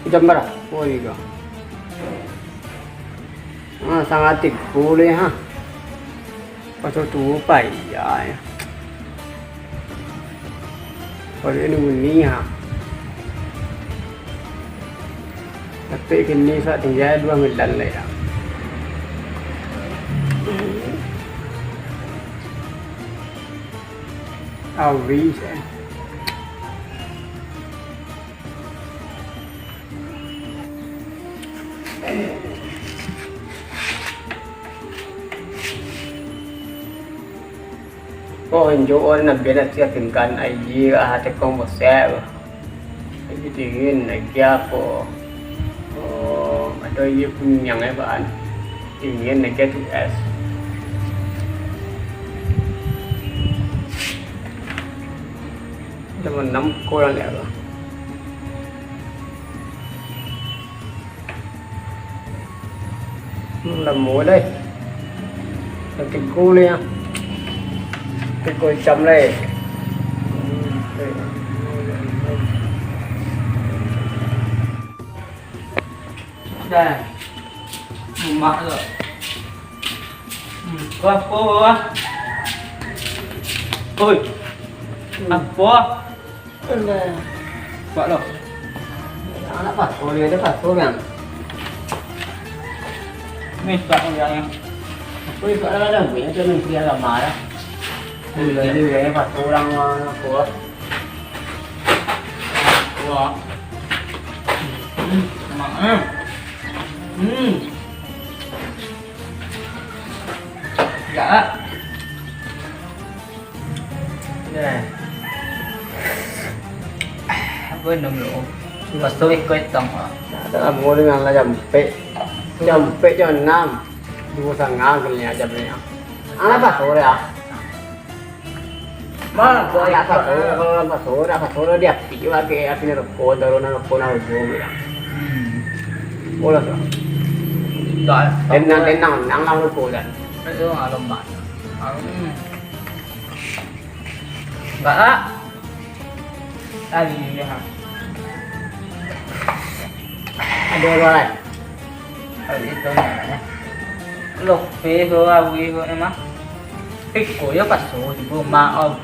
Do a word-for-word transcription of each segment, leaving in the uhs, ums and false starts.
Jam bara? Oh, iyo. Ah, sangat tigo leh, ha. Pasal tu payah, yo. Kalau ini bunyi, ha. Tapi kini sa tingga duo bulan lai, yo. Awis, eh. Oh, injo on nabian nasi atingkan aia, ah, tekong bosek. Lagi dingin, lagi apo? Oh, ado aia kuniang, eh, baan. Dingin, lagi ado es. Jam anam kurang, yo. Hmm, lamo lai. Jam tigo lai, yo. Tigo jam lai. Dah. Lemak tu. Hmm, apo, apo? Oi. Apo? Alah. Pak lo. Anak pasal dia, dia pasal kan. Ni tak yang. Apa itu ada ada buat itu menteri agama dah. Dia dia pasal orang mana apa? Wah. Hmm. Hmm. Enggak. Nah. Apa yang dulu? Pas tu ikut tong. Ada lah, mulai dengan lah jam empat. Jam empat, jam enam. Dua setengah kali jam ni. Anak apa sore ah? Mana tu? Anak apa sore? Kalau anak apa sore, apa sore dia api lagi, api ni rokok, taruh nak rokok nak ujung bilang. Hmm. Bolos lah. Dah. Tenang, tenang, tenang lah rokok dah. Itu nggak lemak. Hmm. Enggak, ah. Tadi, ha. Ada orang lain? Hari itu ni, ya. Lope ko, awi ko, emang. Iko yo paso, tibo maaf.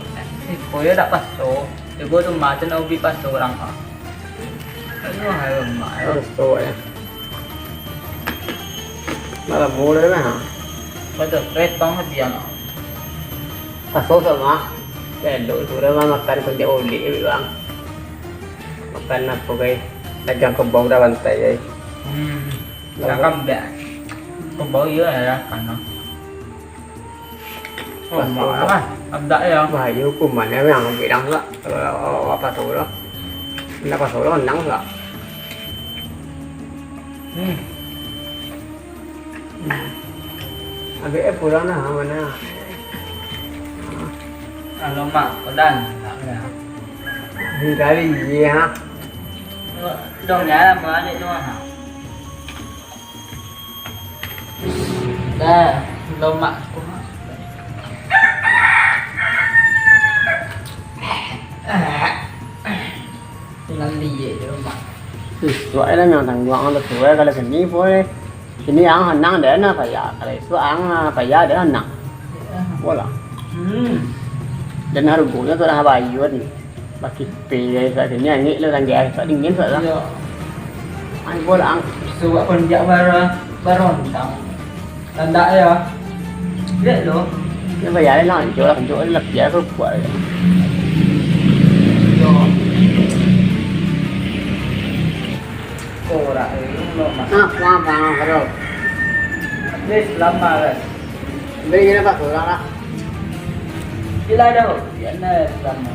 Iko yo dak paso. Tibo tu macam nak ubi paso orang, ha. Aduh, aduh, mak, aduh. Paso, ya. Malam mulai lah. Betul, petang hadiah, ha. Paso sama. Elok sudah mah makan kerja ulik, bang. Makan apa, guys? Dagang kebau dah bantai, guys. Hmm. Dagang biak. Kebau iya lah, kan. Oh, marah. Ada ya. Wah, iya hukuman ya, yang bilang lah. Kalau apa tu lah. Ndak pasal lah, nang lah. Hmm. Abis eh pulang lah, mana? Kalau mak, pedan, tak ada. Hingga hari ini, ha? Dong ya, mana tu, ha? Dah, lomak aku. Tinggal liek je lomak. Ih, suai lah yang tangguang tu, suai kalau sini pun. Sini ang hanang deh nah payah, kalau isuak ang payah deh hanang. Bola. Hmm. Dan hargonyo tu lah bayun. Baki pe, guys, kat sini angin lah, orang gas, tak dingin, tak lah. Iyo. Ai, bola ang. Suak pun jak bara-, barontang. Tandak ya. Liek lo. Dia bayar lah, jual lah, jual lah, biar tu kuat je. Yo. Korak ni, lo, Mak. Ah, kuat banget, bro. Habis lama kan. Beri kena apa, kurang lah. Gila dah, ya, nah, lama.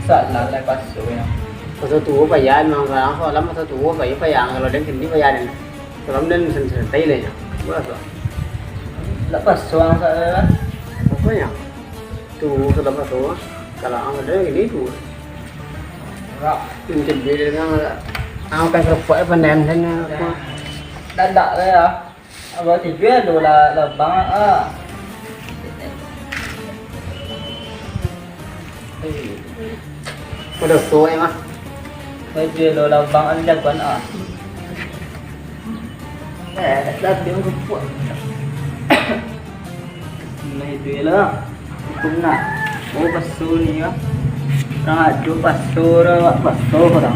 Salah lah, paso ya. Paso tuo payah, memang, kalau soalan paso tuo payah, payah, kalau den sendiri payah den. Kalau den sen-, santai lah ya. Boleh, Pak. Lah paso, salah. Pokoknya, tuo sudah paso, kalau ang ada ini tuo. Enggak. Mungkin beda dengan, ang kan kerupuk apa, nem, dan apa. Dadak lah ya. Abah tidur ado lah labang ah. Eh. Udah suai mah. Baik lo labang an jagoan ah. Eh, tapi rupuak. Nah, itu je lah. Itu nah. Oh, baso ni ya. Urang ado baso, urang baso urang.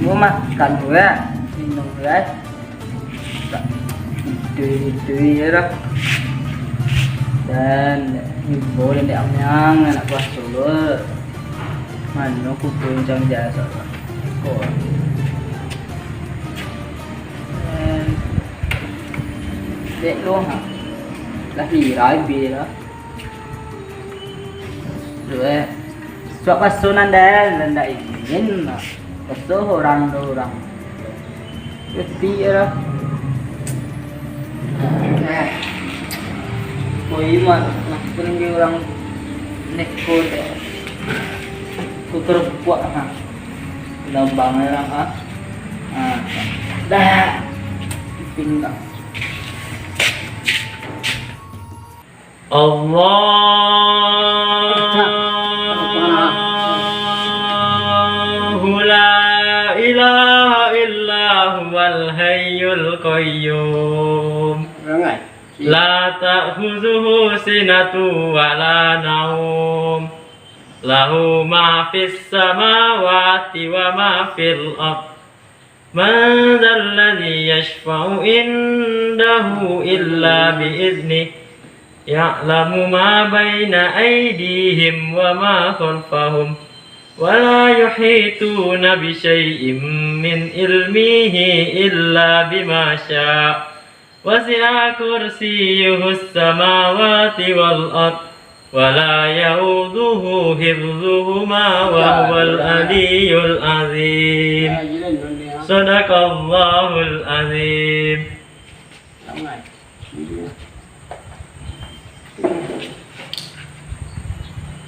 Mau makan weh, minum weh. Itu, itu je lah. Dan imbau dari Amyang, anak buah Solo. Mano kumpul macam biaso lah. Ko. Eh, dek lo, ha. Lah viral be lah. Tu, eh. Suap baso nan dah, nan dah ingin lah. Baso urang tu urang. Reti lah. Eh. Koi mat, nak pergi urang neko deh. Ku kerepuak, ha. Lambang urang, ha. Ha. Dah. Tinggal. Allahu la ilaha illa huwal hayyul qayyum. La ta'khuzuhu sinatun wa la naum. Lahu ma fis samawati wa ma fil ard. Man dzalladzi yasyfa'u indahu illa bi'iznih. Ya'lamu ma baina aidihim wa ma khalfahum. Wa la yuhituna bi syai'in min ilmihi illa bima sya'. Wasi'a kursiyyuhus samawati wal ard. Wa la ya'uduhu hifzuhuma wa huwal aliyyul azim. Sadaqallahul azim.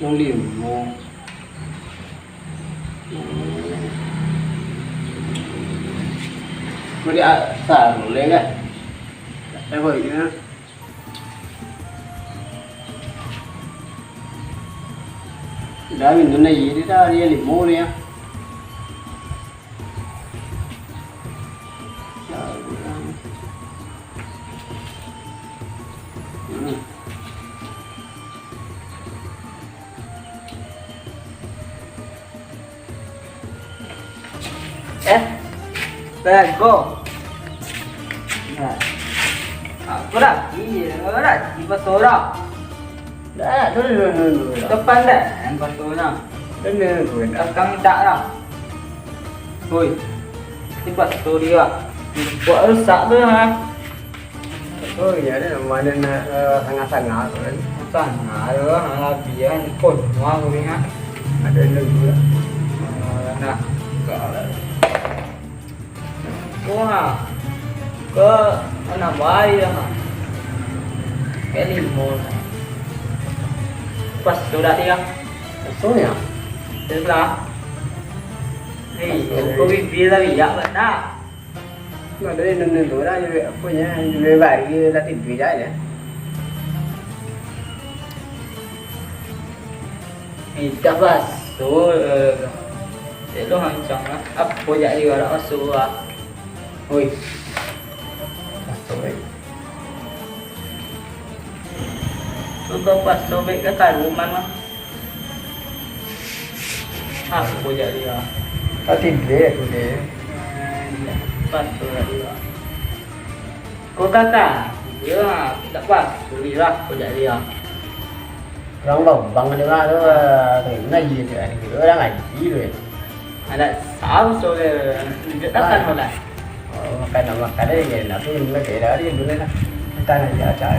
Yang limo. Mau di asal boleh kan? Tak boleh kan? Dah minum lagi, dia dah hari limo ni ya. Hmm. Eh, bego. Nah. Aku lagi, lagi basorang. Dah, dulu, dulu, dulu, dulu. Depan dah, yang basorang. Dulu, dulu, dulu. Belakang tak lah. Woi, tiba story lah. Buat rusak tu ha. Oh iya, ada mana nak eh, sangah-sangah tu kan. Sangah tu lah, habis kan. Kau semua aku ni ha. Ada yang dulu lah. Eh, nah, enggak lah. Wah, ke anak bayi lah. Kayak limo lah. Pas sudah dia. Maksudnya? Terus lah. Hei, kau bibir lah biak benar. Nggak ada yang nonton tu lah, apa nya, yang lebih baik dia latih duit aja. Minta baso, eh, elok hancang lah. Apo jadi warak baso ah. Oi. Baso, oi. Sudah baso baik ka karuman lah. Apo jadi ah. Tapi dia tu dia. Baso jadi ah. Kau kata, iya, tak pas, sulilah kau jadi ah. Urang babang danga tu, ah, kena je tu, ah, urang ngaji tu, eh. Ada saus tu, eh, tunjuk tangan kau lah. Oh, makan nak makan aja, nak tu, nak kira hari dulu lah. Makan aja, acah.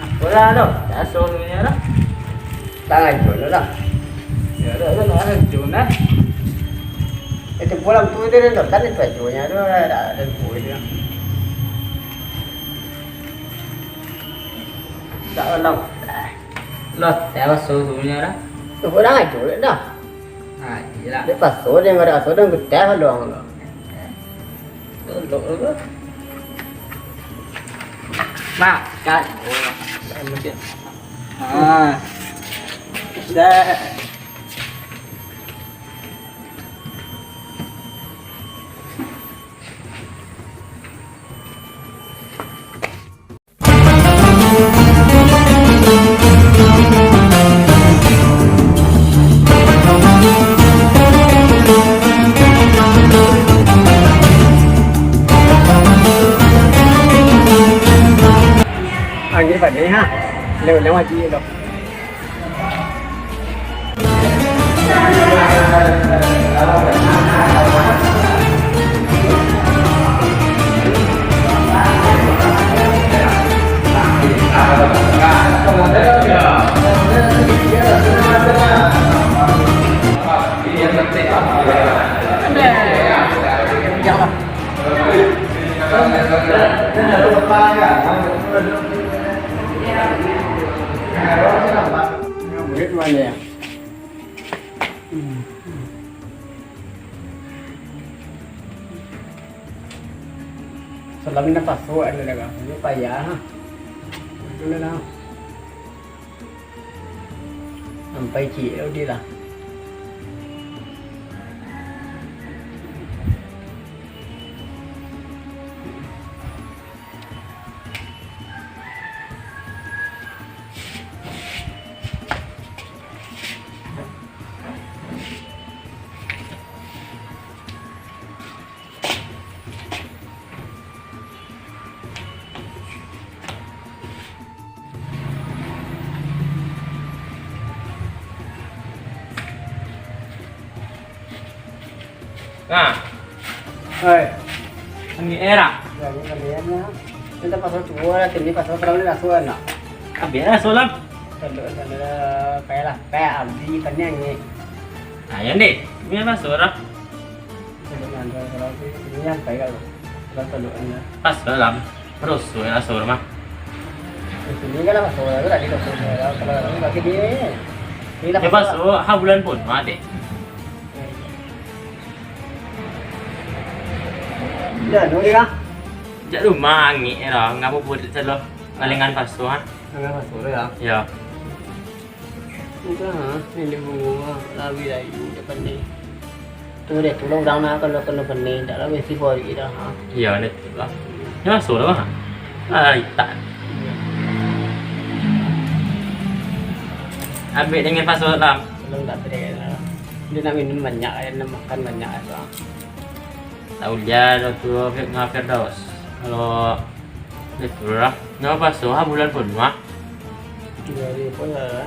Apalah tu, tak suruhnya lah. Tangan dulu lah. Ya, dah, dah, dah, dah, dah. Eh, tu pulang tu, tu, tu, tu, kan itu acunya tu, dah, dah, dah, dah. Tak, dah. Loh, teh baso suruhnyo dah. Tu urang ajo dah. Ha, iyolah. Dek paso, dek marak paso, dek getah doang tu. Tolok tu. Makan. Ha. Dah. Pandai, ha? Lewat-lewat je tu. Salam nak pasuak anu dah, ini payah. Itu dah. Sampai ciek tadi lah. Nah. Hei. Angin era. Ya, ini kalian ya. Kita pasal tua lah, sini pasal terang ni dah suan nak. Abih lah sulam. Kalau, kalau, kayak lah, kayak abdi tanya ni. Nah, yang deh, ini apa suara? Pas dalam. Rusuh ya, Sur, mah. Di sini kan apa, Sur? Itu tadi, Sur. Kalau, kalau, kalau, kalau, ini, ini lah. Ya, pas, oh, ha bulan pun, mati. Ya, nu ni lah. Jak rumah angin, ya, lah. Ngapa buat selalu kalingan pasu, ha? Kalingan pasu, ya? Ya. Udah, ha, ini bungo, ha, lawi layu, dia pandai. Tu deh, tu lah urang nak, kalau kena pandai, tak lah, besi bori dah, ha. Iya, ni tu lah. Ni masuk lah, bang. Ah, itak. Ambil dengan pasal dalam. Belum tak tadi lah. Dia nak minum banyak, dia nak makan banyak, tu, ha. Tak ulian, tu, Fir-, dengan Firdaus. Kalau, dia tu lah. Nak pasal, ha, bulan pun, ha. Tiga hari pun lah.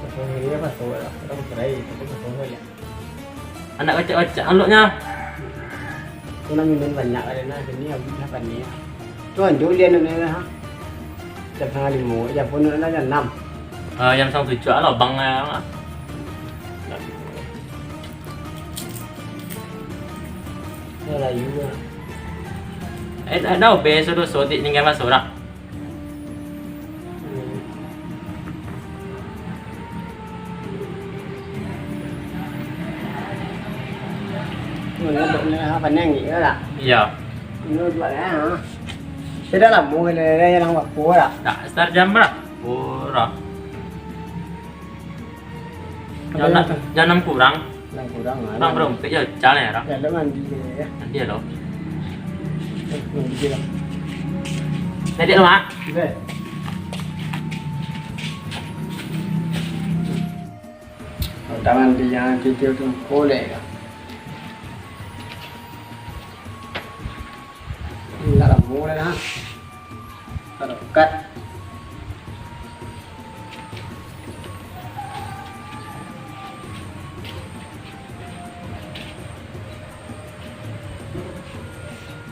Kosong ni apa tu lah? Orang cerai, tapi kosong saja. Anak kacak-kacak aloknya. Tu nak minum banyak kali nah, sini habis lah panih. Tu anjur dia nak ha. Jam setengah lima, jam pun nak jam enam. Ah, jam setengah tujuh lah, bang, ah. Dah layu lah. Eh, dah, dah, besok tu sotik tinggal masuk dah. Iya. Tidak lamo kan, ada yang waktu lah. Tak, sekitar jam berapa? Kurang. Jam enam, jam enam kurang. Kurang lah. Kurang berapa? Ya, jalan ya, Ram? Ya, mandi dulu ya. Mandi ya, lo. Eh, mandi dulu. Tadi lo, Mak? Udah. Kalau tak mandi, jangan tidur tu, boleh lah. Enggak lah, boleh lah. Taruh kat.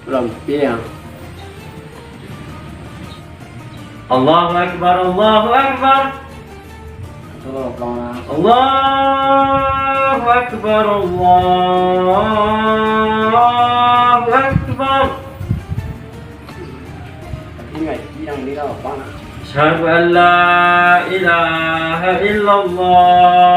Belum, iya. Allahu Akbar, Allahu Akbar. Allahu Akbar, Allahu Akbar. Asyhadu an la ilaha illallah.